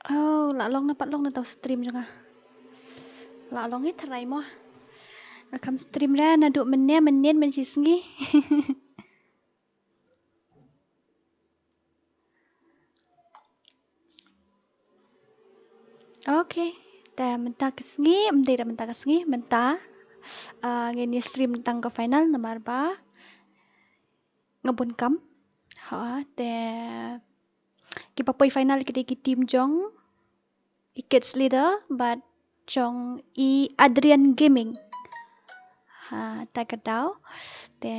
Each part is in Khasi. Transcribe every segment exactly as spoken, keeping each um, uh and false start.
Oh, la long na pat long na tau stream jong nga. La long i tharai mo. Nga kam stream ra naduh mynne mynnin mynshisngi. Okay. Te mynta ka sngi, mynta mynta ka sngi, mynta, ah, ngin ïa stream tang ka final namar ba nga bun kam. Ha, te ki ba poi final ki dei ki team jong i Kids Leader bad jong i Adrian Gaming. Ha, ta ka daw. Te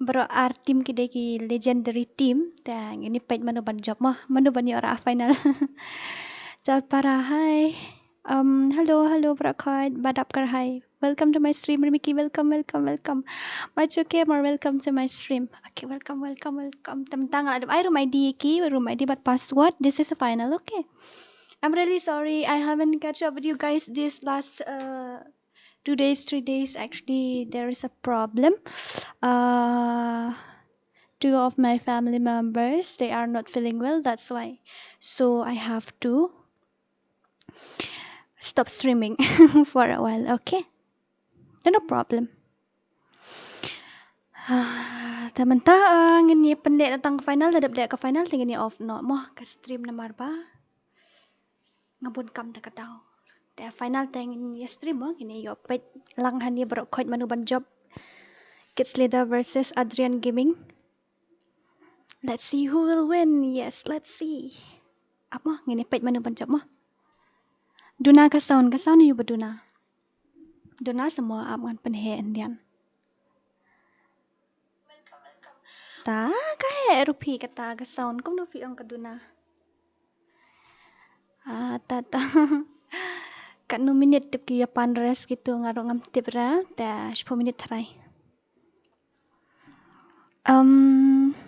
baroh ar team ki dei ki legendary team. Te ngin ïa peit mano ban jop mo, mano ban ïoh ra final. Jalpara, hi. Um, hello, hello, Brakhoit, Badap Kar, hi. Welcome to my stream, Rimiki. Welcome, welcome, welcome. Machu Gamer, welcome to my stream. Okay, welcome, welcome, welcome. Tang tang ada ai room I D ki, room I D bad password. This is a final, okay. I'm really sorry I haven't catch up with you guys this last uh two days, three days. Actually, there is a problem. Uh, two of my family members, they are not feeling well. That's why. So I have to stop streaming for a while, okay? No, no problem. Ah, te mynta, ah, ngin ïa pynleh na tang ka final, te dep dep ka final, te ngin ïa off noh mo ka stream namar ba nga bun kam te ka daw. Te final te ngin ïa stream mo, ngin ïa ïoh peit lang hangne baroh khoit mano ban jop. Kids Leader versus Adrian Gaming. Let's see who will win. Yes, let's see. Ap mo, ngin ïa peit mano ban jop mo. Duna ka sound, ka sound ïa ba duna. Duna sa mo, ap ngan pynheh hyndiat. Ta ka heh ruh phi kata ka sound, kumno phi ong ka duna. Ah, ta ta. Katno minit tip ki ïa pan rest kitu nga ruh ngam tip ra, ta shiphew minit tharai. Um,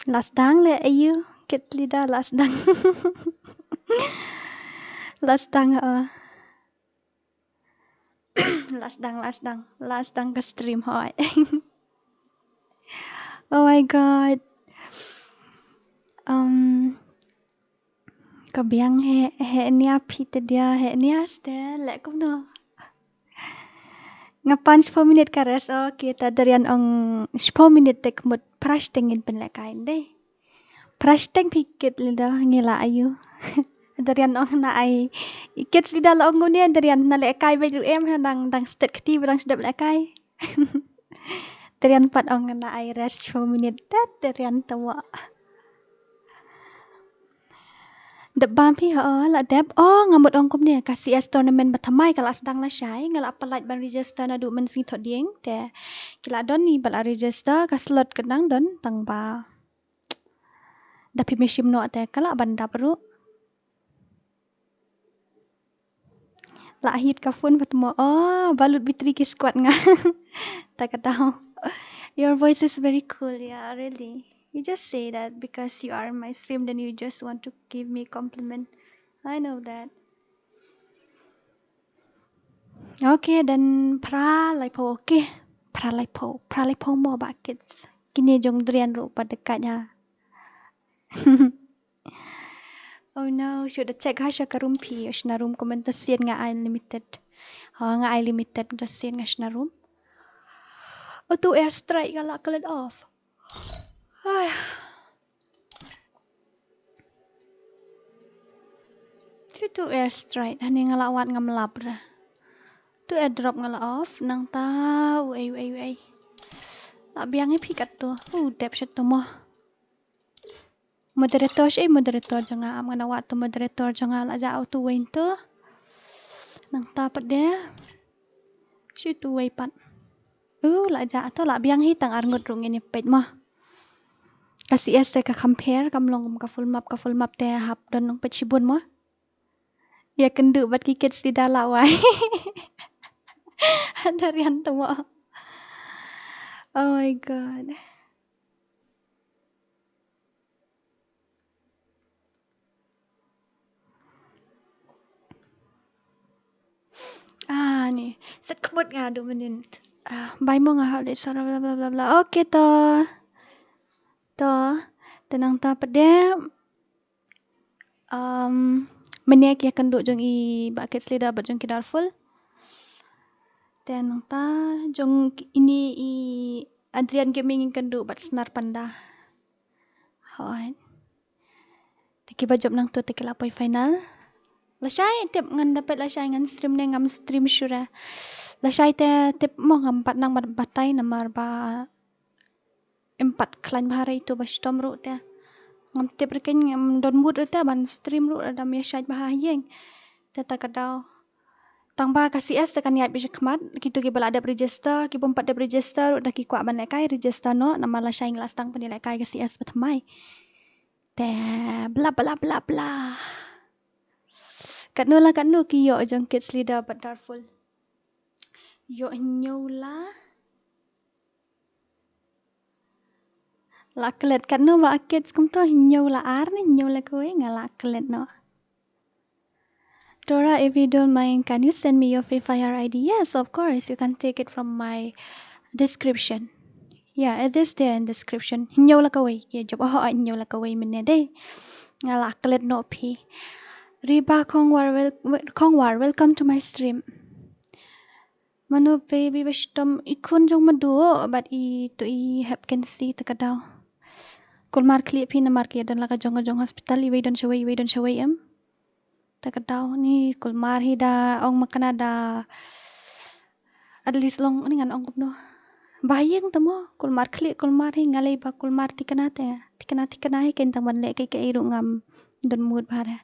la sdang leh aïu, Kids Leader, la sdang. La sdang, uh. La sdang, la sdang, la sdang ka stream hoi. Oh my God. Um, ka biang heh, heh nia phi te dia, heh nia ste, leh kumno. Nga pan shiphew minit ka rest, okay, ta Darian ong shiphew minit te ka mut phra shiteng ngin pynlehkai dei. Phra shiteng phi Kids Leader ngi la aïu. Darian ong na ai. Kids Leader la ong ngune Darian na lehkai bad ruh em ha dang dang stet kti ba dang sdep lehkai. Darian pat ong na ai rest shiphew minit. Tat Darian tawa. Dep bam phi ha, la dep. Oh, nga mut ong kumne ka C S tournament ba thymmai ka la sdang lashai, nga la pynlait ban register naduh mynsngi thohdieng te ki la don ni ba la register, ka slot ka dang don tang ba da phim shim noh te ka lah ban dap ruh. La hit ka phone pat mo. Oh, balut bitri ki squad nga. Ta ka daw. Your voice is very cool, yeah, really. You just say that because you are in my stream, then you just want to give me compliment. I know that. Okay, then phra laiphew, okay. Phra laiphew, phra laiphew mo ba Kids. Kine jong Darian ruh pat dei ka nia. Oh no, shu da check ha sha ka room phi, sha na room comment ta sien nga ai limited. Ha, nga ai limited ta sien nga sha na room. Auto air strike nga la klet off. Ai. Shu tu air strike, hani nga la wad ngam lap ra. Tu airdrop nga la off, nangta, uei, uei, uei. La biang i phi katto, u dep shet to mo. Moderator, shi moderator jong nga, am nga na wad to moderator jong nga, la ja auto win to. Nangta pat de. Shi tu wei pat. U, la ja to la biang hi tang arngut rung ini pet mo. Ka C S te ka compare, kam long kum ka full map, ka full map te hap don nong pet shibun mo. Ïa kynduh bad ki Kids Leader la wai. Darian to mo. Oh my God. Ah, ni. Set khmut nga du mynnin. Ah, bai mo nga hap leit sara bla bla bla bla. Okay to. To. Te nangta pat de. Um, mynne ki ïakynduh jong i Bah Kids Leader bad jong ki Darful. Te nangta jong ini i Adrian Gaming ïakynduh bad Snar Panda. Hooid. Te kiba jop nangto te ki la poi final. Lashai tip ngan da peit lashai ngan stream ne ngam stream shuh re. Lashai te tip mo ngam pat nang mat batai namar ba em pat khlaiñ bha re itu ba shitom ruh te. Ngam tip re kein ngam don mood re te ban stream ruh re da ym ïa shait bha ha ïing. Te ta ka daw. Tang ba ka C S te kan ïaid beit shakhmat, kito kiba la dep register, ki bym pat dep register ruh da ki kwah ban lehkai register noh, namar lashai ngi la sdang ban ïalehkai ka C S ba thymmai. Te bla bla bla bla. Katno la katno ki ïoh jong Kids Leader bad Darful. Ïoh hynñiew la. La klet katno ba Kids kumto hynñiew la ar ne hynñiew la kawei nga la klet noh. Dora, if you don't mind, can you send me your Free Fire I D? Yes, of course. You can take it from my description. Yeah, it is there in description. Hynñiew la kawei. Ïa jop oh hynñiew la kawei mynne dei. Nga la klet noh phi. Riba Khongwar, wel-, wel-, Khongwar, welcome to my stream. Mano baby ba shitom i khun jong Madu bad i to i hep ken si ta ka daw. Kulmar khlieh phi namar ki don la ka jong ka jong hospital iwei don shawei iwei don shawei em. Ta ka daw ni kulmar hi da ong ma kane da at least long ni ngan ong kumno. Ba ïeng ta mo kulmar khlieh kulmar hi nga lei ba kulmar thikna te thikna thikna hi ken tang ban leh kaei kaei ruh ngam don mood bha re.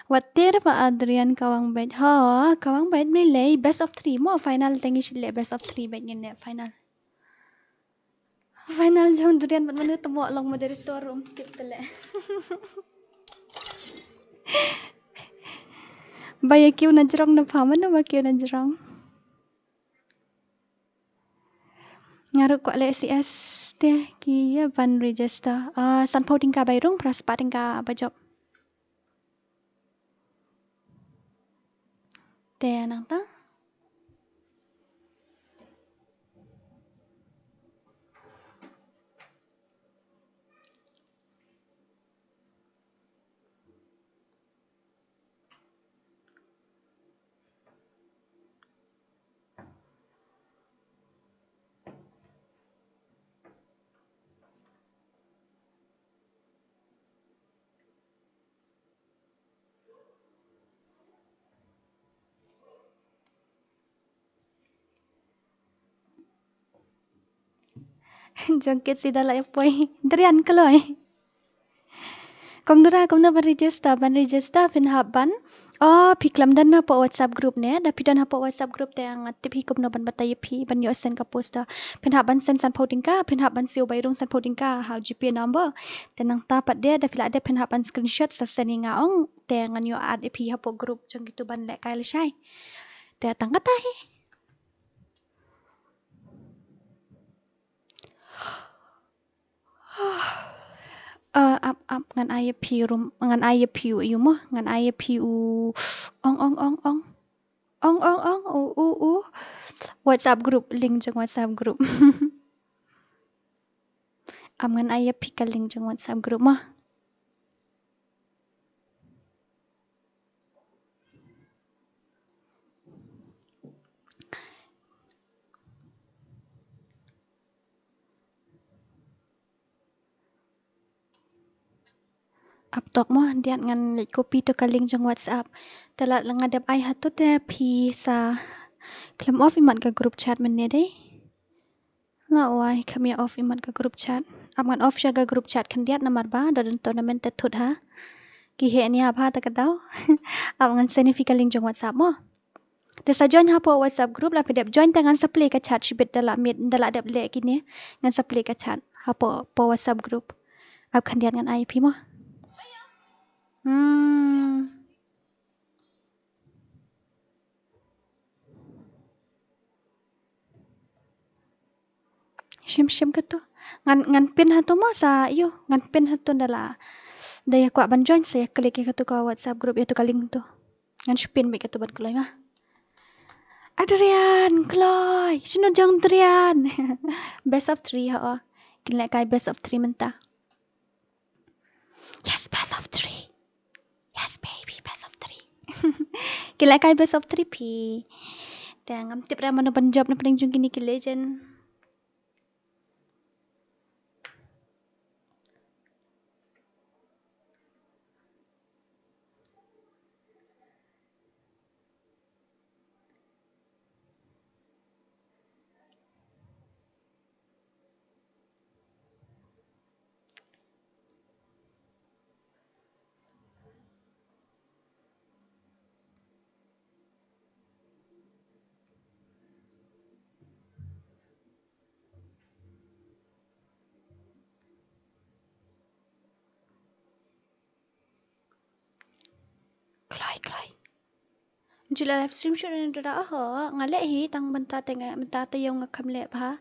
Wat te da ba Adrian Kawang beit. Ha, Kawang beit mlei lei best of three mo final te ngi shu leh best of three beit ngin leh final. Final jong Adrian bad mano te mo long moderator ruh kip te leh. Ba ïa kiew na jrong na pha mano ba kiew na jrong. Nga ruh kwah leh C S te ki ïa ban register. Ah, sanphew tyngka bai rung, phra spah tyngka ba jop. Te nangta. Jong Kids Leader la ïa poi. Drian kloi. Kong Dura kumno ban register, ban register phin hap ban. Oh, phi khlem don hapoh WhatsApp group ne? Da phi don hapoh WhatsApp group te nga tip hi kumno ban batai ïa phi ban ïoh send ka poster. Phin hap ban send sanphew tyngka, phin hap ban siew bai rung sanphew tyngka ha u G Pay number. Te nangta pat de da phi la de phin hap ban screenshot sa send ïa nga ong te ngan ïoh add ïa phi hapoh group jong kito ban lehkai lashai. Te tang kata hi. Ah, ap, ap, ngan ai ïa phi ruh, ngan ai ïa phi u, ïa u mo, ngan ai ïa phi u, ong, ong, ong, ong. Ong, ong, ong, u, u, u. WhatsApp group, link jong WhatsApp group. Ap ngan ai ïa phi ka link jong WhatsApp group mo. Ap tok mo, diat ngan leit copy to ka link jong WhatsApp. Te lada nga dep ai hato te phi sa khlem off imat ka group chat mynne dei. La wai kham ïa off imat ka group chat. Ap ngan off sha ka group chat khyndiat namar ba da don tournament te thut ha. Ki heh nia bha ta ka daw. Ap ngan send ïa phi ka link jong WhatsApp mo. Te sa join hapoh WhatsApp group la phi dep join te ngan sa plie ka chat shibit da la miet da la dep leh kine ngan sa plie ka chat hapoh po WhatsApp group. Ap khyndiat ngan ai phi mo. Hmm. Shim shim kato. Ngan ngan pin hato mo sa ïo ngan pin hato da la. Da ïa kwah ban join sa ïa klik ïa kato ka WhatsApp group ïa to ka link to. Ngan shu pin beit kato ban kloi ma. Adrian, Chloe, shano jong Adrian? Best of three, ho. Kin lehkai best of three mynta. Yes, best of three. Yes, baby, best of three. Kin lehkai best of three phi. Te ngam tip re mano ban jop na pdeng jong kine ki legend. Kloi, kloi. Jula live stream shuh na dura, oho, nga leh hi tang mynta te nga, mynta te ïoh nga kham leh bha.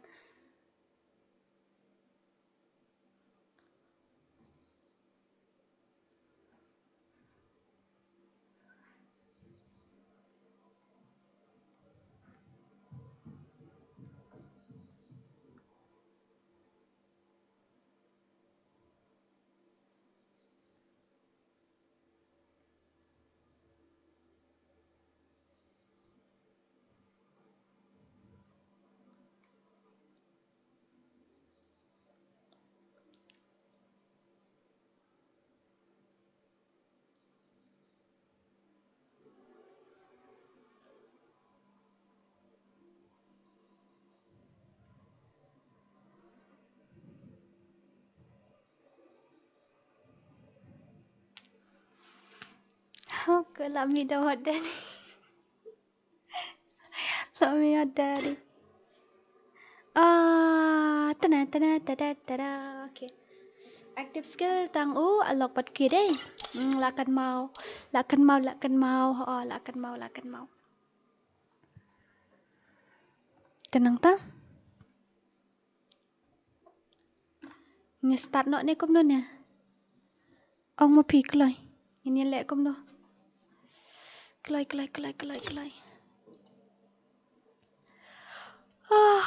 Hok, la mi da wadan. Lo mi ada di. Ah, tana, tana, tada, tada. Okay. Active skill tang u, alok pat ki dei. Hmm, lakan mau, lakan mau, lakan mau, oh, lakan mau, lakan mau. Tenang ta. Ngi start noh ne kumno ne? Ong ma phi kloi. Ngin ïa leh kumno? Kloi, kloi, kloi, kloi, kloi. Oh.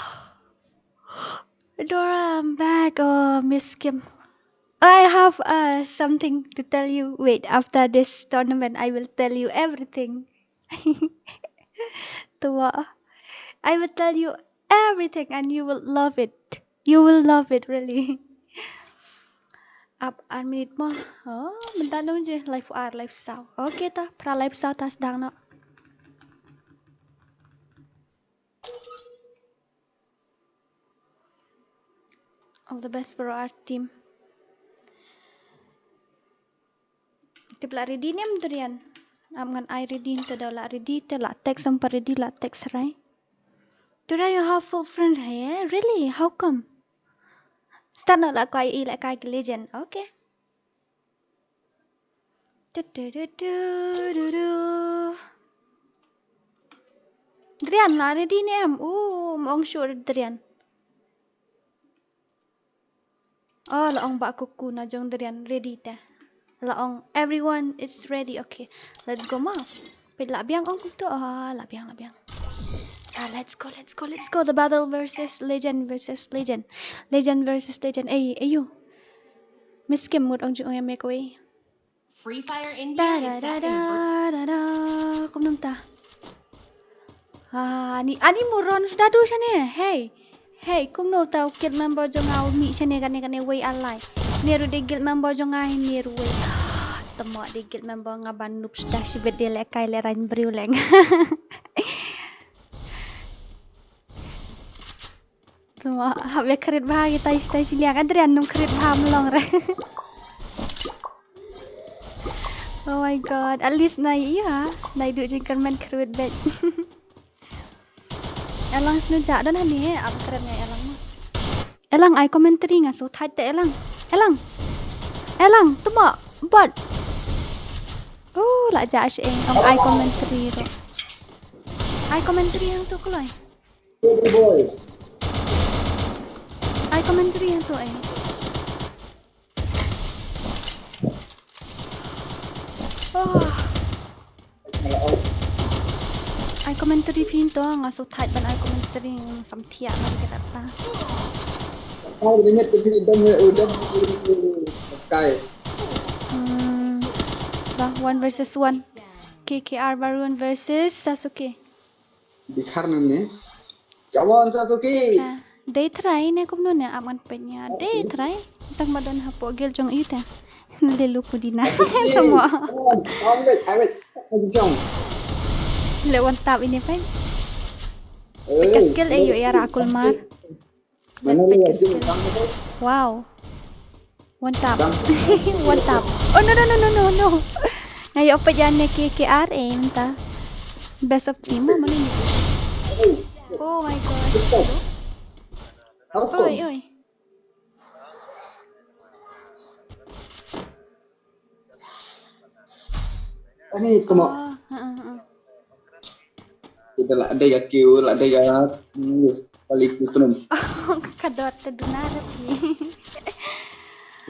Dora, I'm back. Oh, Miss Kim. I have, uh, something to tell you. Wait, after this tournament, I will tell you everything. Tua. I will tell you everything and you will love it. You will love it, really. Ap ar minit mo. Oh, mynta nong je live ar, live saw. Okay ta, pra live saw ta sdang no. All the best for our team. Tip la ready ne em Durian? Am ngan ai ready te da la ready te la text am pa ready la text rai. Durian, you have full friend here? Really? How come? Start na la kai i la kai ki legend. Okay. Tu, tu, tu, tu, tu, tu. Durian la ready ne em? Uh, mong sure Durian. Oh, la ong ba kuku na jong Durian ready te. La ong everyone it's ready. Okay, let's go ma. Peit la biang ong kumto. Ah, la biang, la biang. Ah, let's go, let's go, let's go. The battle versus legend versus legend. Legend versus legend. Ei, ei you. Miss Kim mut ong jing ong ya make way. Free Fire India Da is da set da in da da da. Kumno ta? Ah, ni ani muron suda du shane. Hey. Hey, kumno ta u guild member jong nga u mih shane kane kane wei alai. Ne ruh dei guild member jong nga hi ne ruh wei. Tamo dei guild member nga ban noob suda shibit dei lehkai lehrain briew leng. Tuma hap ïa krit bha ki tai shi tai shi liang. Adrian num krit bha mlong re. Oh my god. At least nai ïa nai du jingkyrmen krit bad. Elang snu ja don hani he ap krit ngai elang. Elang ai commentary nga so thait te elang. Elang. Elang tuma bot. Oh la ja shi eng ong ai commentary ro. Ai commentary hangtu kloi. Ai commentary hangtu ai. Oh. Ai Commentary phi to, nga sngewthuh ban ai commentary, samthiah ban kata ta. Kau ni met tu dam udah kai. Hmm. Bah, one versus one. K K R Varun versus Sasuke. Bikhar ni. Come on Sasuke. Ah, dei try ne kumno ne ap ngan peit nia. Dei try. Tang ba don hapoh guild jong ite. Lelu pudina. Tamo. Come on. Come on. Come on. Jong. Le one tap ini peit. Peit ka skill eh yu ya ra kulmar. Mana Peit lu ka yang skill. Bang tu? Wow. One tap. Bang. One tap. Oh no no no no no. Nga ïoh peit ïa ne K K R eh mynta. Best of three mo mana ni. Hey, Oh my god. stop. How Oi come? oi. Ani tamo. Oh, ha ha ha. Kita lah ada ya kiu, lah ada ya. Kali ku tunum. Ka dot te duna ra phi.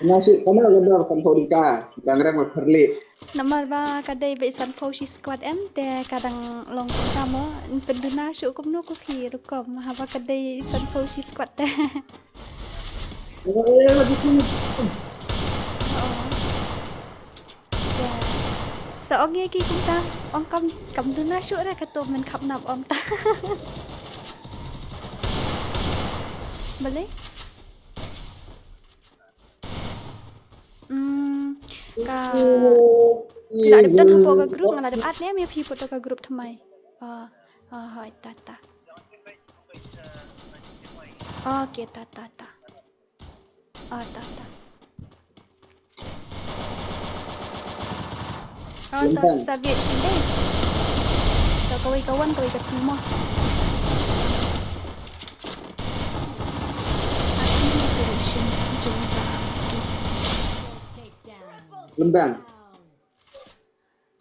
Nasi kama ada kan kau dika. Dang rem perli. Namar ba ka dei beit sanphew shi squad em te ka dang long kumta mo. Te duna shu kumno ku phi rukom haba ka dei sanphew shi squad te. Eh, lagi tu. Oh. Ya. Sa ong ïa ki kumta, ong kam kam duna shuh re kato men khap nap ong ta. Balei? Hmm, ka ki la dep don hapoh ka group, nga la dep add ne em ïa phi hapoh ka group thymmai. Ah, ah, hoi, ta ta. Okay, ta ta ta. Ah, ta ta. Ah, ta Lempang. Savage ni dei. Ta kawei ka wan, kawei ka two mo. Lembang.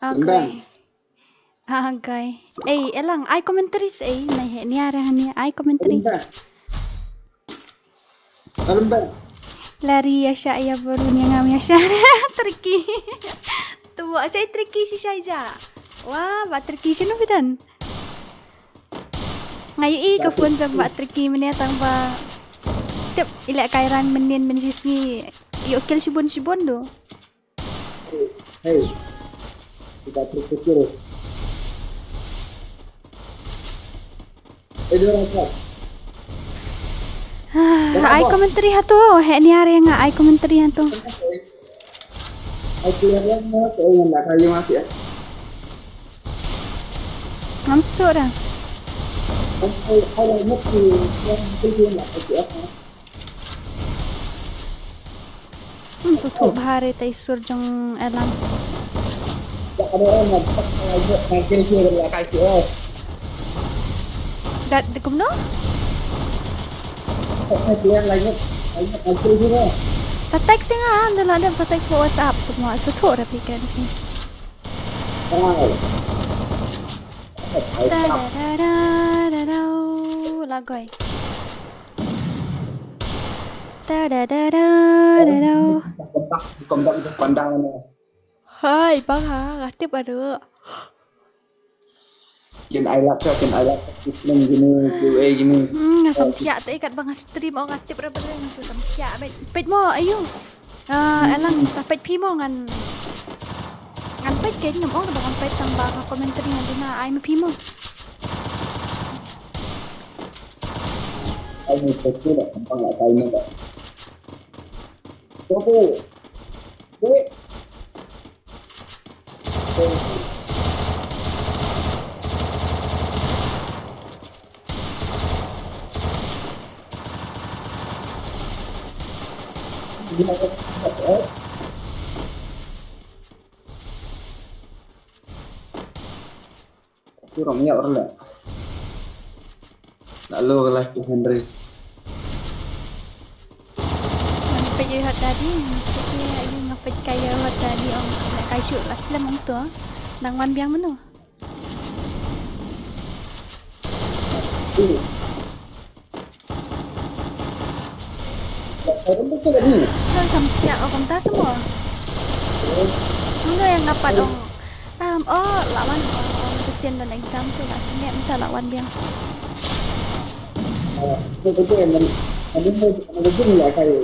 Ah, Lembang. kawei. Ah, guy. Eh, elang, ai commentary sa eh, nai he, nia re, nia, ai commentary. Lembang. Lembang. Lari ïa sha ïa baru nia ngam ïa sha. Tricky. Tu, sha tricky shi sha ja. Wah, ba tricky shi no bidan. Ngai i ka phone jong ba tricky menia tang ba. Tip, ila kai rang menin men shi sngi. Ïoh kill shibun shibun do. Hey. Kita terpikir. Eh, dia orang kuat. Ah, ai commentary hato, he nia re nga ai commentary hato. Aku yang mana tu yang nak kayu masih ya? Ngam sdok da. Aku aku nak tu yang itu yang nak kayu apa? Hmm, suthu bha re tai sur jong elang. Tak ada orang nak tak ada nak kayu yang nak kayu. Dat de kumno? Aku yang lagi lagi kayu juga. Sa text nga am da la dep sa text ba WhatsApp tu ma suthu ra pi kan pi. Wow. Da da da da da da. Lagoi. Da da da da da da. Kompak kompak pandang ni. Hai bang ha, nga tip ado. Kin ai lak ka, kin ai lak ka, kin gini, kin ai gini. Hmm, nga samthiah te kat bang stream oh nga tip ra bang nga samthiah bet. Peit mo ayu. Ah, elang sa peit phi mo ngan. Ngan peit ke ngam ong ba ngan peit tang ba nga commentary ngan duna ai ma phi mo. Ai ni peit ni lah, gampang lah kai ni lah. Oke. Oke. Kurang ya orang lah. Nak lo lah tu Henry. Ngan peit ïa hot daddy, ngan peit ïa ïa ngan peit ka ïa hot daddy ong la kai shu la slem ong to. Nang wan biang mano. Orang betul ni. Lo samthiah ong kumta semua. Mano yang dapat ong. Um, oh, lawan ong. Sien don exam tu lah sien mynta lah wan dia. Ah, tu tu yang mana mana mana pun lah kai.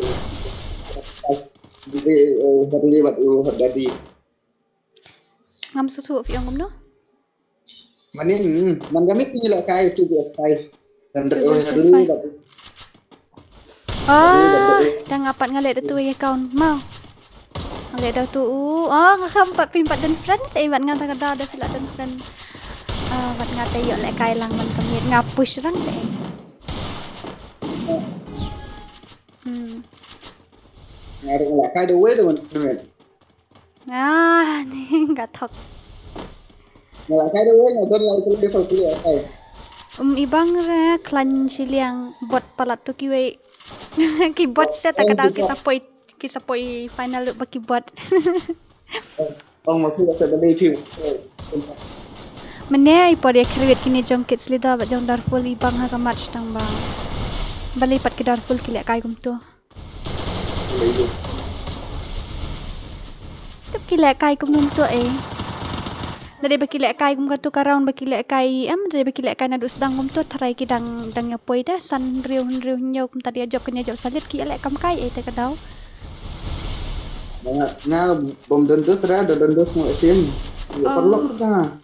Jadi, oh, hari lewat, oh, hari tadi. Ngam suthu fi ong kumno? Manin, hmm, man kami tu lah kai tu dia kai. Dan oh, hari lewat. Ah, dang apat ngalek da tu account mau. Ngalek da tu. Oh, nga kam pat pim pat dan friend. Eh, bat nga da da da pila dan friend. Ah, bat nga te yok lek kai lang man kami nga push rang te. Hmm. Nga rung lek kai da wei da man kami. Ah, ni ka thok. Nga la kai da wei nga don lai kali sa kali ai. Um, ibang re klan shiliang bot palat tu kiwei. Ki bot se ta ka dau ki sa poi ki sa poi final ba ki bot. Ong ma phi sa da dei phi. Mene i por ya khrewit kini jong kids leader ba jong Darfur ibang ha ka match tang ba. Bali pat ki Darfur ki lek kai kum tu. Tip ki lek kai kum num tu eh. Dari ba ki lek kai kum ka tu ka round ba ki lek kai em dari ba ki lek kai na du sdang kum tu tharai ki dang dang ya poi da san riu riu nyau kum tadi ajop kenya jop salit ki lek kam kai eh te ka dau. Nga nga bom dendus ra da dendus mo sim. Ya perlu ka.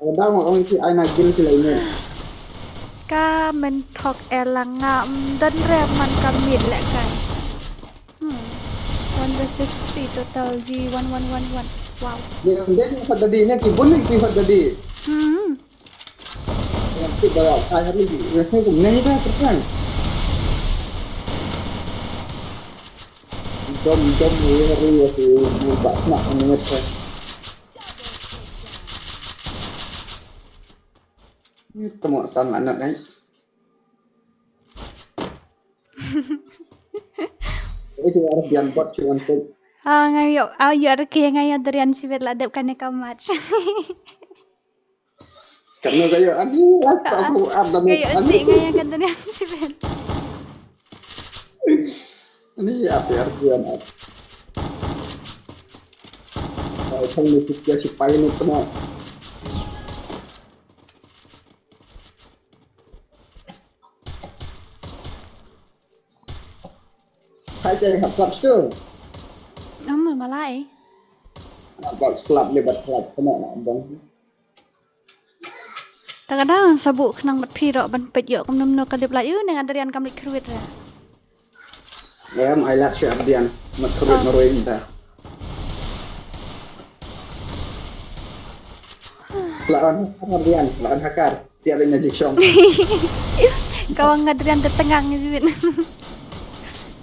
Ada mo ong ki ai na gil ki lainnya. Ka men thok elang nga mdan re man ka mit lek kai. Hmm. One versus three total ji one one one one. Wow. Ni mdan ni fat dadi ni ki bun ni ki fat dadi. Hmm. Yang ki ba ai hari ni ni kum ni da perang. Dom dom ni hari ya ki ba snak ni. Tamo sang anak ai. Itu arah bian bot cuan tu. Ah, ngayo, ah, yo arke ngayo Adrian sibet la dep kane ka match. Kanu kayo ani lah tak aku ada. Ngayo si ngayo ka Adrian sibet. Ani apa artian apa? Ai thang ni tu sipai ni tamo. Hai saya hap club tu. Ama malai. Hap club lebat club kena nak bang. Ta ka dang sabu khnang bad phi ro ban peit ïoh kumno kumno ka dep la ïoh neng Adrian kam leit khrwit re. Em ai lad sha Adrian mat khrwit marwei mynta. La on hakar Adrian, la on hakar. Siap ina jingshong. Ka wang Adrian te tengah ngi jubit.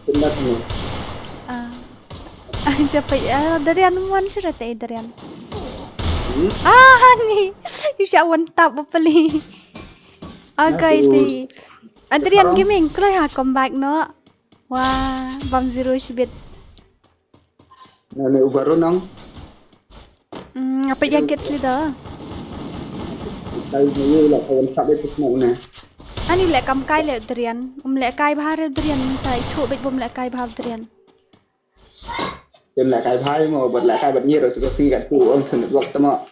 Penat ni. Ah. Ah, japa ya Adrian wan sura te Adrian. Ah, ni. Yu sha wan tap bapali. Agai te. Adrian Gaming kloi ha comeback no. Wah, bam zero shibit. Nane ubaru nang. Hmm, apa ya get slida? Kai ni la kawan tak itu semua ni. Ani lek kam kai lek Adrian. Um lek kai bahar Adrian tai chu bet bom lek kai bahar Adrian. Tem lek kai bahar mo bat lek kai bat ngiro tu singat tu on tu network tama.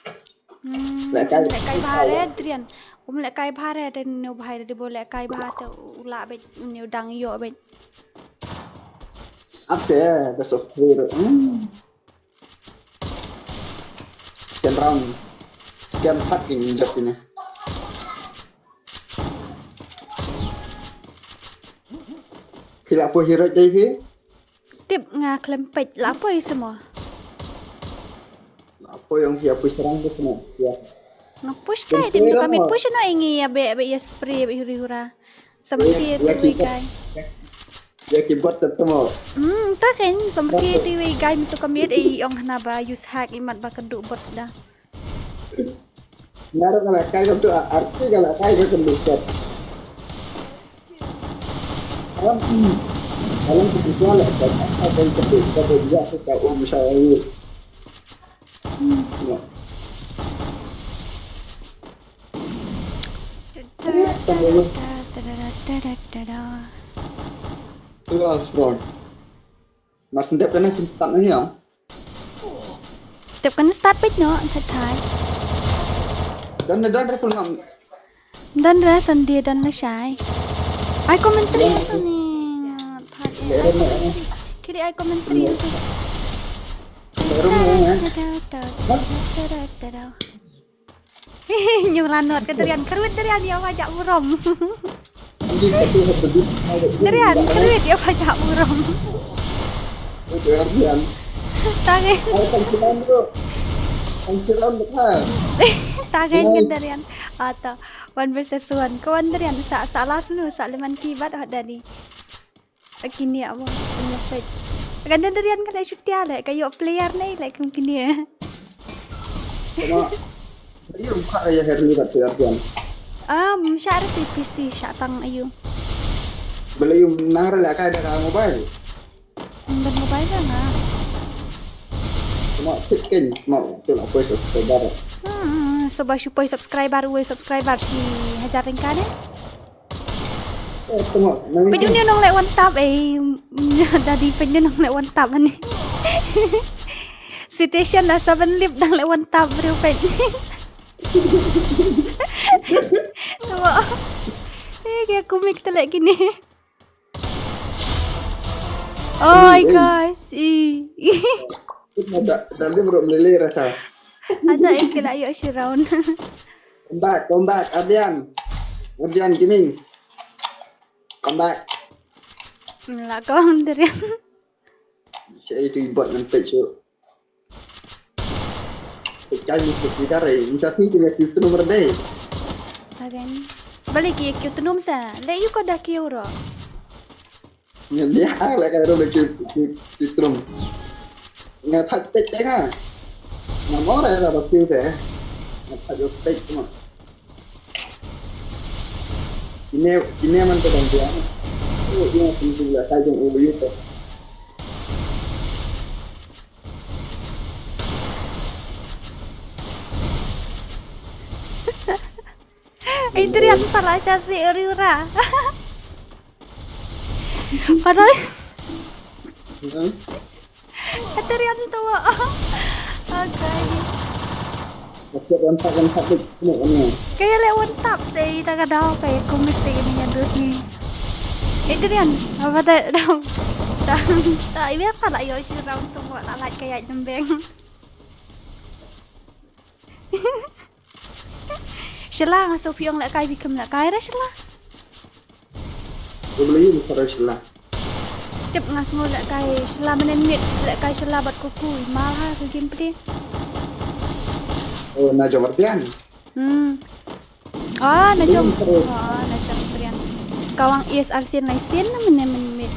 Hmm, lek kai bahar Adrian. Um lek kai bahar Adrian no bahar di bo lek kai bahar tu ula bet ni dang yo bet. Ap se best of three. Hmm. Second round. Second hak ing just ini. Phi la poi hero dei phi? Tip nga khlem peit la poi semua. La poi ong phi ap poi serang tu semua. Ya. Nga push kai tim tu kami push no ingi ya be be ya spray be huri hura. Samti tu kai. Ya ki bot tu mo. Hmm, ta kan samti tu kai mi tu kami e ong hna ba use hack imat ba kedu bot sda. Ngarap ngala kai tu arti ngala kai tu bot. Alam tu tu la kai apa yang kedu kedu ya tu ka um sa. Hmm. Last round. Mas ndep kana kin start na hiya. Tep kan start page no thai thai. Don na don ra full ngam. Don ra Sunday don na shai. Ai commentary na tu ni. Thad eh. Ai commentary. Kiri ai commentary na tu. Rum na. Nyum lanot ka Darian, ka Darian, kyrwit Darian ïa ba jak burom. Darian, kyrwit ïa ba jak burom. Darian. Tangen. Ai kan siram tu. Kan siram tu kan. Tangen kan Darian. Ata one versus one. Ka wan Darian sa sa last nu sa leman ki bad hot dadi. Kine amo kine pet. Kan Darian ka leh shutia leh ka ïoh player nei leh kum kine. Cuma ayu buka ïa Herli kat tu Arjan. Um, sha R T P C sha tang ayu. Bela yu nang rela kai da ka mobile. Ban mobile da nga. Cuma fit ken, mau tu lah poi subscriber. Hmm, sebab shu poi subscriber, wei subscriber shi hajar ringkat eh. Pynjuni nong leh one tap eh. Dadi pynjuni nong leh one tap ani. Situation da seven lip dang leh one tap bro pyn. Tengok. Eh, kaya komik tu leh kini. Oi guys, i. Da da lim ro melele rasa. Ada eh kila ayo shi round. Come back, come back, Ardian. Ardian Gaming. Come back. La kong Darian. Saya itu ibot ngan pet su. Pet kai ni pet ni kare. Minta sini punya kitu nomor deh. Agan. Balik ki kitu nom sa. Le yu ko dah kiu ro. Ngan ïa ha la ka ro le ki ki ki trum. Nga thaj pet te nga. Nga mor la ba piu te. Nga thaj pet te ma. Ine ine man te dang dia. Oh ine pun tu la ka jong oh yu te. Adrian para sha si uri ura. Padahal Adrian tu. Okay. Macam one tap one tap tu kena kena. Kaya leh one tap te ita ka daw kaya komik te ini yang dut ni. Adrian, apa tak daw? Tak tak ini apa tak yo si daw tu buat tak like kaya jembeng. Shela nga so piong leh kai bikem leh kai ra shela. Ko beli ni para shela. Tip nga sngo leh kai shela menen mit leh kai shela bat kuku imal ha ke game pdi. Oh na jong Ardian. Hmm. Ah na jong. Ah na jong Ardian. Kawang is arsin lai sin na menen mit.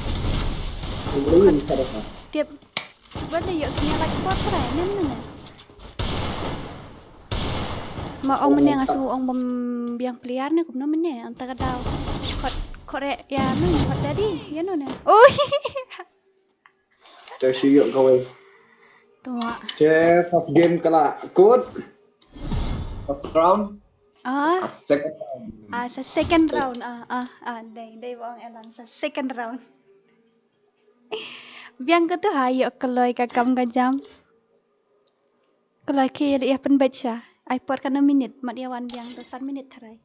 Ko beli ni para. Tip. Bad ïoh kine like pot prai nen nen. Ma ong mene nga sngew ong bym biang player ne kumno mene anta ka daw. Kot kore ya nen kot dadi ya no nen. Oh. Te shi ïoh kawei. Tua. Te first game kala kut. First round. Ah. Second round. Ah sa second round ah ah ah dei dei ba ong elan sa second round. Biang ko tu ha ïoh kloi ka kam ka jam. Kloi ki ïa pynbeit sha. Ai por kano minit mat ïa wan biang tu san minit tharai.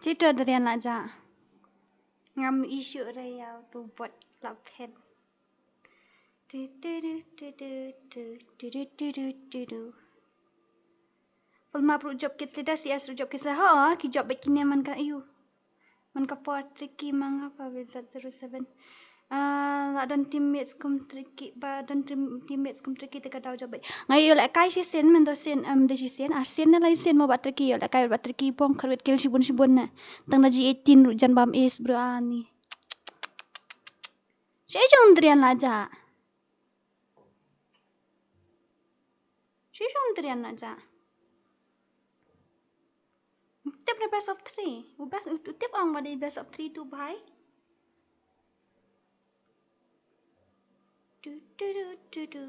Chito darian la ja. Ngam issue re ya tu bot la phet. Falma ruh job kit sida, C S ruh job kit sida. Ha, ki job bad kine man ka ayu. Man ka por Tricky manga pa Wizard zero seven. Ah, la don teammates kum Tricky, ba don team, teammates kum Tricky te ka daw job bad. Nga ïoh lehkai shisien, men do sien, em, de shisien, ar sien ne lai sien mo ba Tricky ïoh lehkai ba Tricky pong kharwit kill shibun shibun ne. Tang na G eighteen ruh jan bam ace bro ani. Shi jong drian la ja. Shi jong drian la ja. Tip ne best of three. U best, u tip ong ba dei best of three tu bhai. Du, du, du.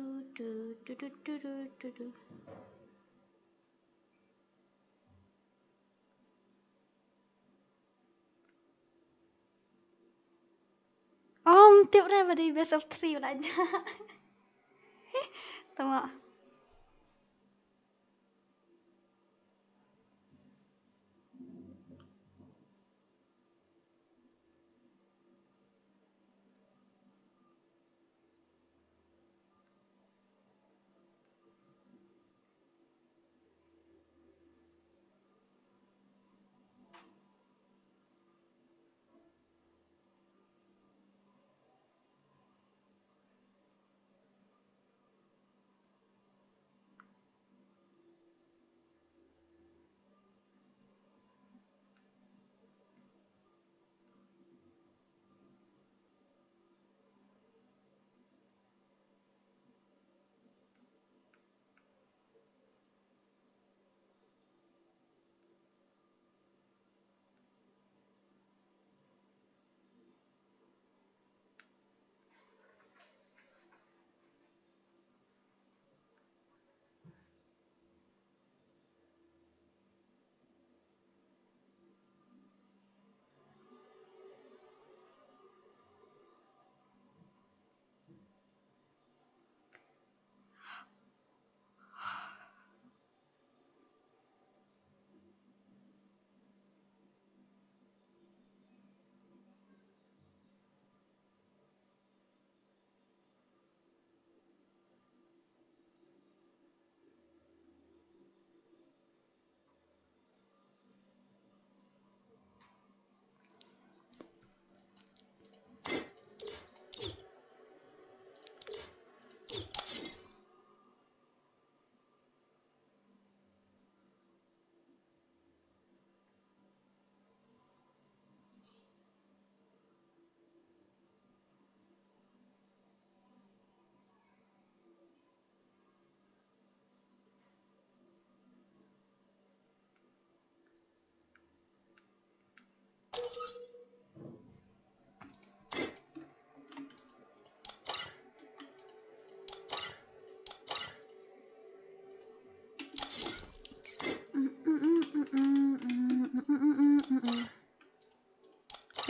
Om tip re ba dei best of three wala ja. Tama.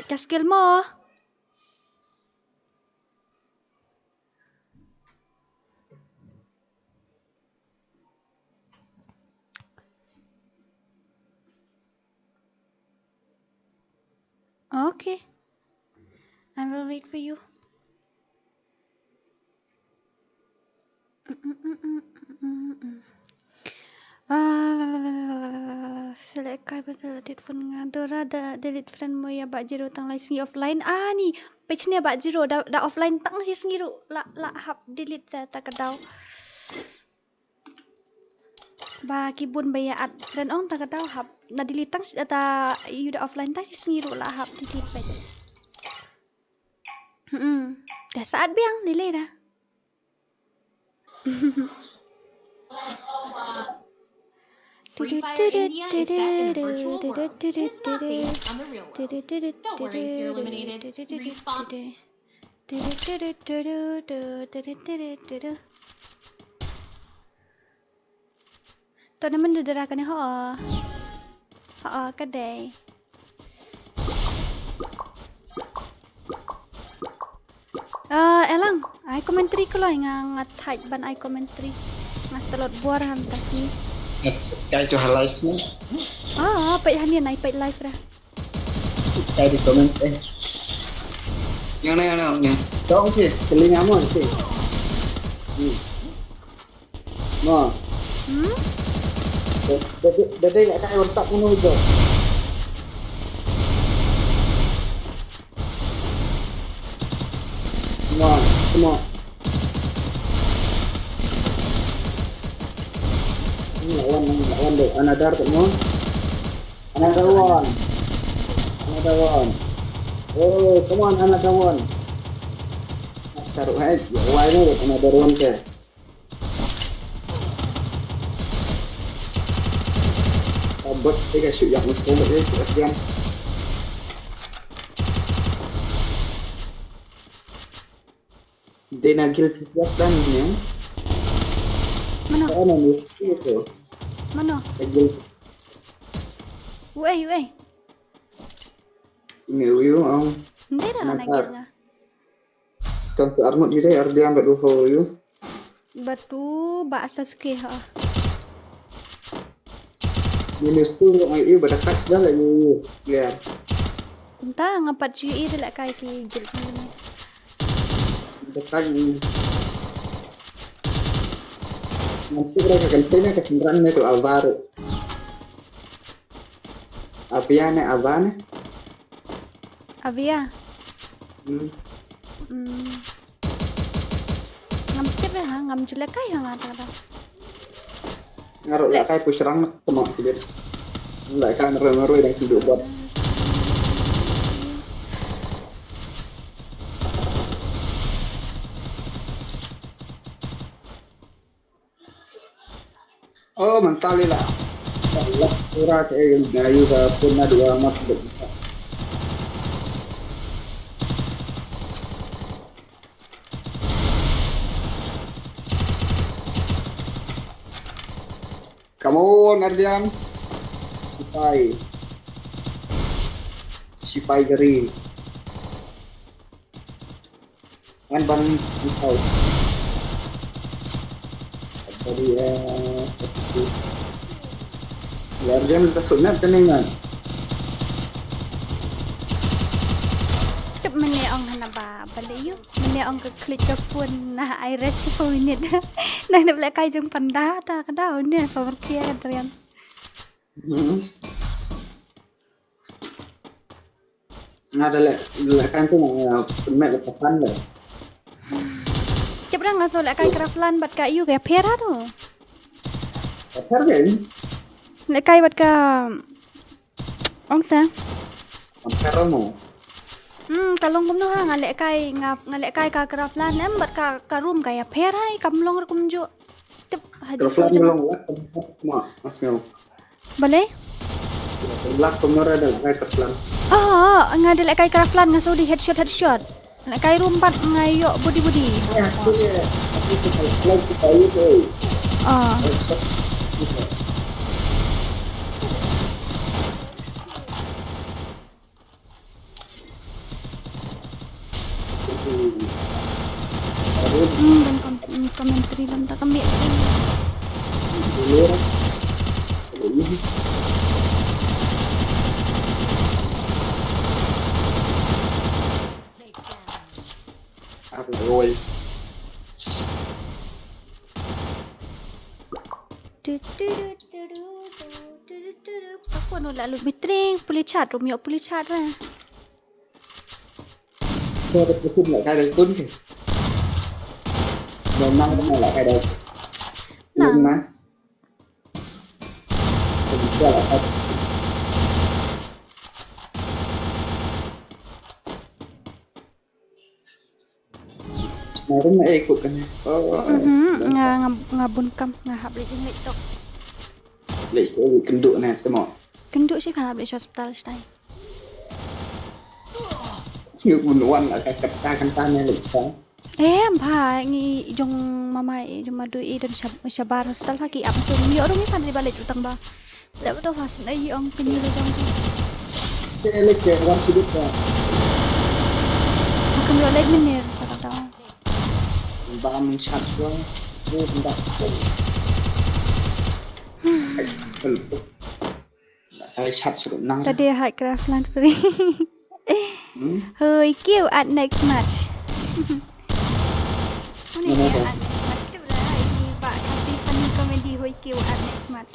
Ka skill mo. Okay. I will wait for you. Ah, select kai betul edit phone nga. Dora da delete friend mo ïa Bah Jiro tang lai sngi offline. Ah, ni page ne Bah Jiro da, da offline tang shi sngi ruh la, la hap delete sa ta ka daw. Ba ki bun ba ïa add friend ong ta ka daw hap. Na delete tang shi, ta ïa da offline tang shi sngi ruh la hap delete page. Hmm. Da sa add biang lei lei da. Free Fire India is set in a virtual world. It's not based on the real world. Don't worry if you're eliminated. Respawn. To na mynta dara kane ho. Ha, ka dei. Ah, Elang, ai commentary ko loi nga, nga thait ban ai commentary. Nga tlot bor ham ta si. Kai to ha live ni. Ah, peit hani nai peit live ra. Kai di comment eh. Yang na, yang na, yang. Dong si, keling amo si. Ma. Hmm? Dede, dede, dede, kat kat, otak mano itu. Ma, ma. Ini lawan, lawan deh. Another, come on. Another one. Another one. Oh, come on, another one. Taruh, eh, ya, why not another one deh. Abot, eh, ka shoot yang mesti, eh, shoot yang. Dena gil siap dan ini. Mano? Mana ni? Itu. Mano? Gil. Uei, uei. Ini uyu, um. Ndera na gil nga. Tang tu armut yu deh, ardian bad uho yu. Batu ba asas ke ha. Minus tu ngai yu bad akat dah lah yu yu. Clear. Tentang apa tu yu yu dah lah kai ki gil ni. Bad akat ni. Nanti mereka kan pernah kesenderan ni tu abar. Apia ne ava ne? Avia. Hmm. Hmm. Ngam tip ha, ngam ju lehkai ha nga ta da. Nga ruh lehkai pyrshang na tama sibit. Lehkai ngeroi ngeroi dang sibit buat. Oh, mental ila. Allah, pura ke eh, gayu ka pun na dua mat. Come on, Ardian. Sipai. Sipai gari. Ngan ban kau. Tadi eh ya jam tak sunat kan ngan. Tep mene ong hana ba bale yu. Mene ong ke klik ke phone na iris phone ni. Nah, na bale kai jong panda ta ka dau ni pa berkia kan terian. Hmm. Nga da leh, da leh kan tu nga pynmeh da pasan da. Tip da nga so lehkai Craftland bad ka yu ka pher ha tu. Pher kan? Lehkai bad ka ong sa. Pher mo. Hmm, ka long kumno ha nga lehkai nga, nga lehkai ka Craftland em bad ka, ka room ka ïa pher ha i kam long ruh kumjuh. Tip ha Craftland ka long lak ma asngaw. Balei? Lak kumno ra da lehkai Craftland. Ah, nga da lehkai Craftland nga sudi headshot headshot. Lehkai room pat nga ïoh body body. Ya, tu dia. Aku tu kalau kita itu. Ah. Hmm, ban kom-, commentary lam ta kami. Ar la roi. Ka khun u la lut bitring, puli chat, Romeo puli chat ra. Ko da puli chat la kai da kun ke. Nang la kai da. Nang. Nga rung na ei kut kane. Oh. Mhm, nga, nga, nga bun kam, nga hap leit jingmut tok. Leit, eh, kynduh ne, temo. Kynduh shi pha hap leit hospital shtai. Ngi bun wan la ka kata kan ta ne leit ta. Em, pha ngi jong mama i jong madu i don shab-, shabar hospital pha ki ap tu. Ngi ïoh rung i pha dei ba leit utang ba. Leh ba to fast na i ong pynïaid jong ki. Te leh ke wan sudut ka. Bukan yo leh menir kata tau. Ba min chat ko. Ni nda. Hai chat suruh nang. Tadi hai craft land free. Hmm? Hoi, kiew at next match. Mana dia? At next match tu. Kiu at next match.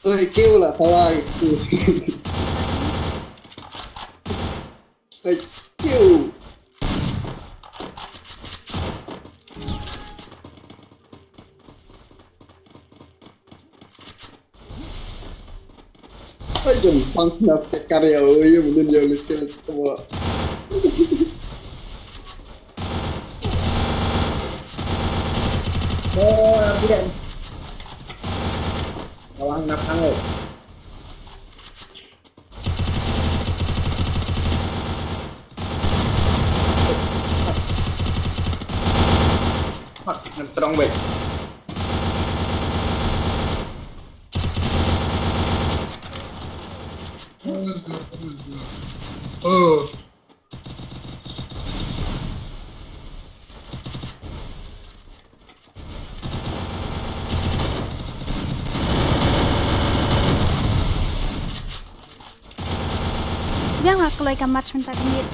Oi, kiu la, tawai. Oi, kiu. Oi, jom pang na sekar ya, oi, ya, munun ya, lihat, lihat, semua. Oh, ambian. Kawan nak tangguh. Hot, ngetrong baik. Oh. Biang nga kloi ka match mynta ka miet.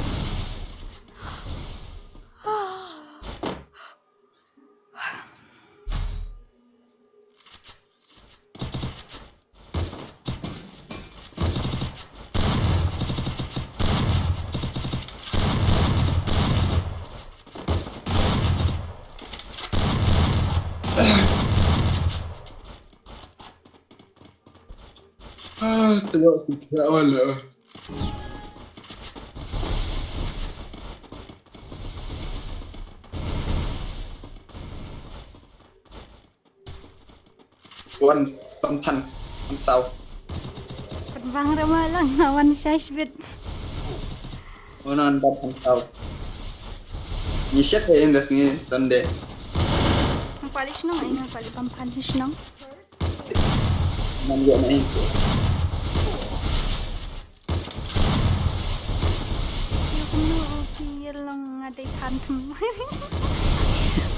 Ah, tengok sikit awal lah. Wan, pam phan, pam saw. Pynbang rama lang na wan shai shbit. Wan wan pam phan saw. Ni shet eh indas ni Sunday. Nang pali shnong eh, nang pali pam phan shnong. Nang yo na eh. Kiew kumno phi long nga dei phan thymmai.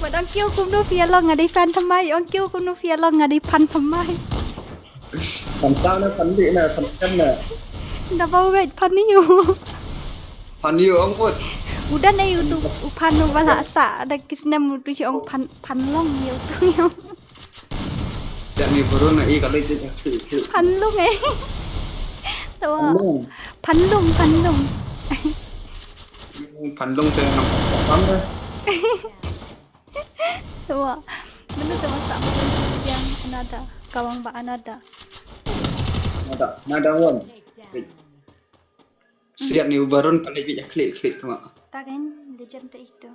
Wat ong kiew kumno phi long nga dei phan thymmai, ong kiew kumno phi long nga dei phan thymmai. Phan thymmai na phan dih na phan kan na. Da ba wet phan ïu. Phan ïu ong kut. U don ei utu u phan u ba la sah da ki snem utu shi ong phan, phan long ïu utu ïu. Siat ni burun na i kali ti khli khli. Phan lung eh. Tawa. Phan lung. Phan lung, phan lung. Phan lung te nam pam de. Tawa. Mano tawa sa mo yang another. Kawang ba another. Another, another one. Siat ni burun kali bi khli khli tawa. Takin de jam te itu.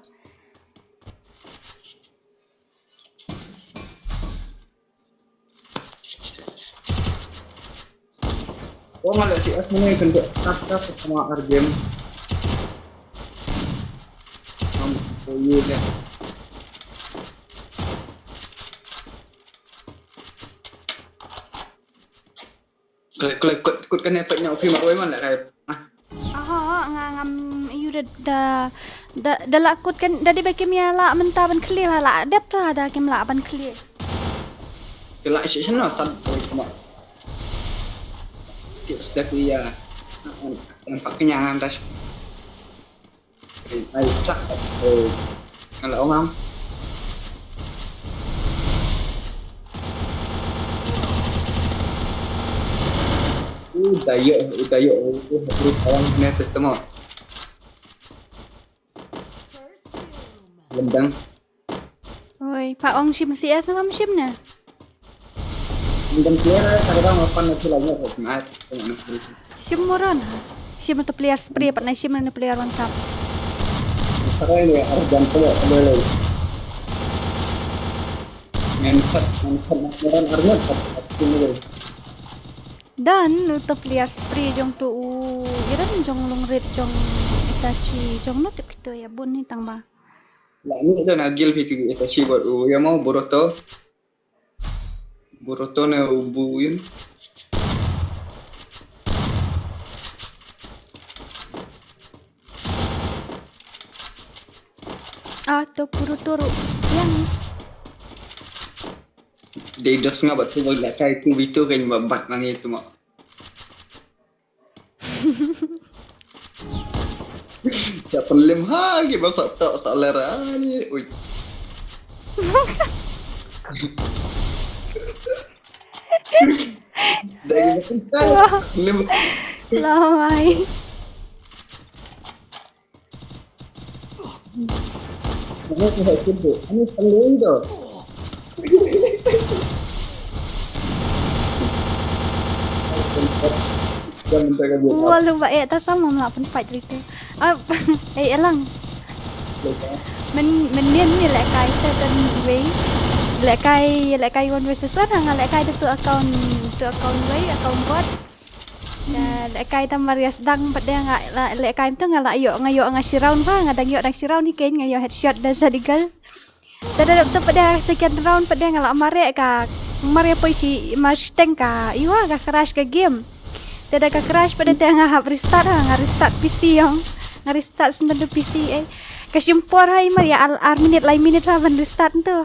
Oh, nga leh C S mane kan deh tap tap sama ar game. Ngam ko yu deh. Kut, kut, kut, kut kane pek nyau phi marwei man la kai. Aha, nga ngam yu da, da, da, da la kut kan, da di ba kim ïa la mynta ban khlieh la, la dep ta da kim la ban khlieh. Kila shi shen no san ko ma. Ti sdak ïa. Nampak kenyang am tas. Ai, tak. Eh, nga la ong am. U dayo, u dayo, u, u, u, orang ne te temo. Lendang. Oi, pa ong shim C S ngam shim na. Ngam player ai, kada ngam pan na chila ngam hok mat. Shim moron. Shim to player spray pat na shim na player one tap. Sarai ni arjan to ada lagi. Ngan pat, ngan pat na moron arjan pat. Dan uta player spray jong tu u iran jong lungrit jong Itachi jong no tip kito ïa bun ni tang ba. La ni dan agil phi tu Itachi bad u ïa mau Boruto. Boruto ne u bu yin. Ah, to Boruto ru. Yang. Dei dos nga ba tu ba la kai tu bitu kan ba bat nang itu ma. Ya pynlem ha ki ba sa tok sa lera ni. Ui. Wah. Lim. Lai. Ano ko hai kudo? Ano pang do? Wah, lu ba eh ta sama mla pun fight rito. Ah, eh, elang. Men, men nian ni lehkai certain way. Lehkai, lehkai one versus one, nga lehkai da tu account, tu account wei, account bot. Da lehkai ta Maria sedang pat dia nga, la, lehkai tu nga la ïoh, nga ïoh nga shi round ba, nga dang ïoh dang shi round hi kein, nga ïoh headshot da Zadigal. Da da tu pat dia second round pat dia nga la mare ka, mare poi shi ma shteng ka, iwa ka crash ka game. Da da ka crash pat dia nga hap restart ha, nga restart P C yong. Nga restart sendal tu P C eh. Ka shim por ha i mar ya al ar minit lai minit ha ban restart tu.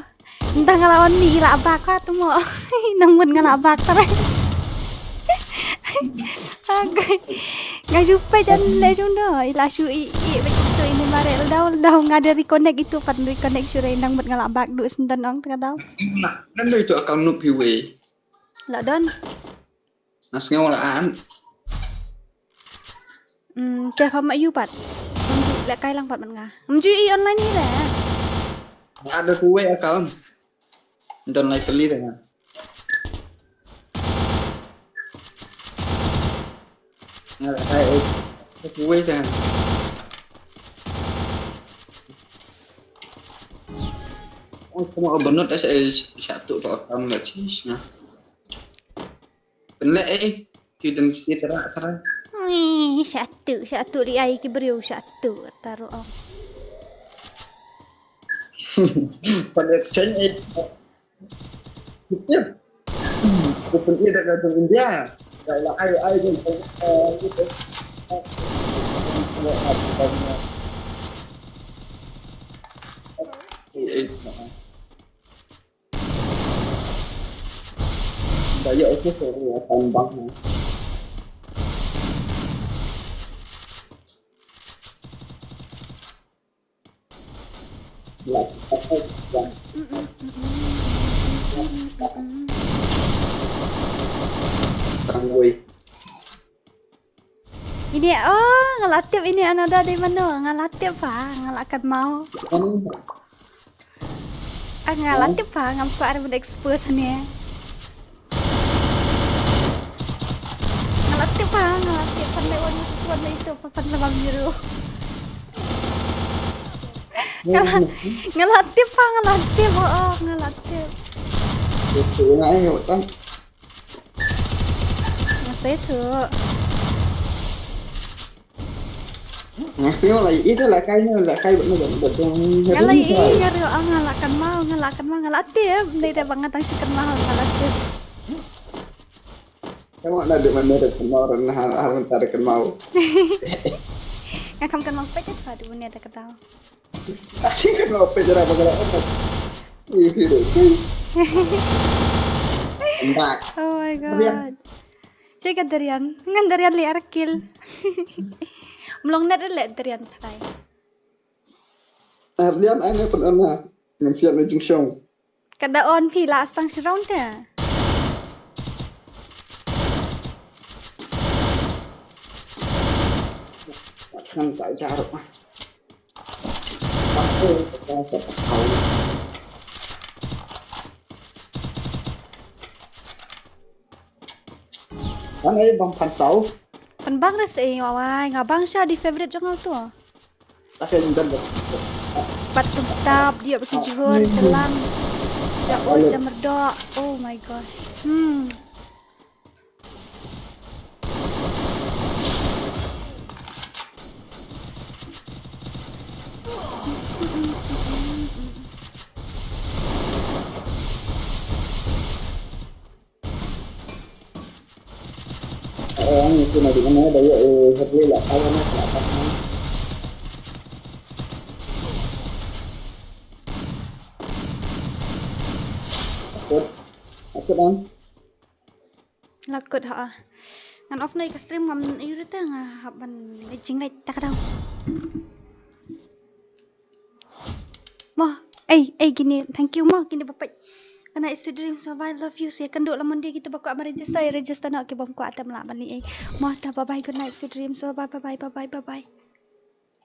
Nda nga la on mi i la bak ha tu mo. Nang mut nga la bak tare. Agai. Nga ju pe jan le jung do. I la shu i i bet tu ini mare dau dau nga de reconnect itu pat reconnect shu re nang mut nga la bak du sendal ong tengah dau. Nan do itu account nup hiwe. La don. Nas ngew la an. Hmm, te pha ma yu pat. Mju lehkai lang pat man nga. Mju i online hi le. Ada kuwe account. Don lai teli dengan. Nga lehkai eh. Kuwe dengan. Oh, kuma benut es es satu tu account nggak sih, nah. Pynleh eh, ki dang psi tara tara. Ui, satu, satu di ai ki briew satu taro ong. Pynleh chen eh. Yep. Ko pynleh da ka jong India. Ka la ai ai jong eh, gitu. Eh, eh, eh. Ba ïoh ïa ki sorry ïa ka tambang. La, tang wei. Ini, oh, nga la tip ini another dei mano, nga la tip pa, nga la kynmaw. Ah, nga la tip pa, ngam kwah re ban expose ne. Nga la tip pa, nga la tip pan le wan susuan le itu pa pan le bam biru. Nga la, nga la tip pa, nga la tip, oh, oh, nga la tip. Itu nga ayo tang. Masa itu. Nga sngew la ïohi da lehkai ne, lehkai bad ne bad bad dong. Nga la ïohi, nga ruh, ah, nga la kynmaw, nga la kynmaw, nga la tip. Dei da ba nga tang shu kynmaw, nga la tip. Ka ma na dei mane da kynmaw, ran ha, ha mynta da kynmaw. Nga kham kynmaw peit da ba dei mane da kynmaw. Así que no, pero para que la otra. Y dije, I'm back. Oh my god. Check out Darian. Ngan Darian li arakil. Mlong net le Darian try. Ardian ane pun ana. Ngan siap na jung shong. Kada on phi la stang shi round te. Kan tak jaruk ah. Kan ai bang phan sau. Phan bang res ai wai nga bang sha di favorite jong tu. Akhirnya dan. Pat tum tap dia baki jihun selang. Dak ul jamerdok. Oh my gosh. Hmm. Ang itu na di mana daya eh herle la kaya na la kaya. Akut, akut ang. Lakut ha. Ngan off na ka stream ngam yurita nga hap ban jinglek tak daw. Mo, ei, ei, kine, thank you mo, kine ba peit. Good night, sweet dreams. Bye bye, love you. Sa ïakynduh la Monday kita ba kwah ban register, register noh, ki bym kwah te ym lah ban leh ei. Mo, ta bye bye, good night, sweet dreams. Bye bye, bye bye, bye bye, bye bye.